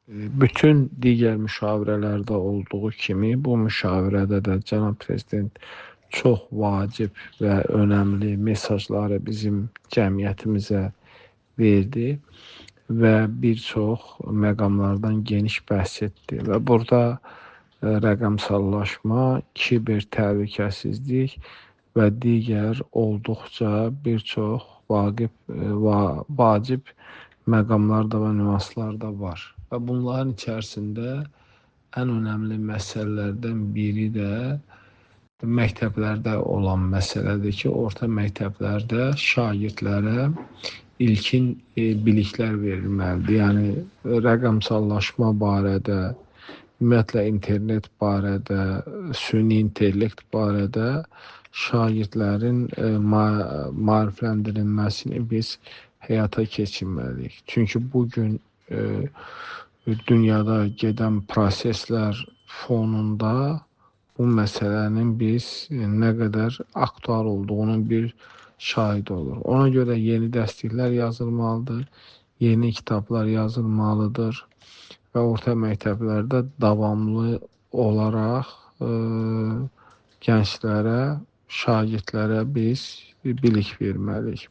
Bütün digər müşavirələrdə olduğu kimi bu müşavirədə də cənab prezident çox vacib və önəmli mesajları bizim cəmiyyətimizə verdi və bir çox məqamlardan geniş bəhs etdi və burada rəqəmsallaşma, kiber təhlükəsizlik və digər olduqca bir çox vacib məqamlar da və nüanslar da var. Və bunların içərisində ən önəmli məsələlərdən biri də məktəblərdə olan məsələdir ki, orta məktəblərdə şagirdlərə ilkin biliklər verilməlidir. Yəni rəqəmsallaşma barədə, ümumiyyətlə internet barədə, süni intellekt barədə şagirdlərin maarifləndirilməsini biz həyata keçirməliyik. Çünki bu gün dünyada gedən proseslər fonunda bu məsələnin biz nə qədər aktual olduğunun bir şahidi olur. Ona görə yeni dərsliklər yazılmalıdır, yeni kitablar yazılmalıdır və orta məktəblərdə davamlı olaraq gənclərə, şagirdlərə biz bilik verməliyik.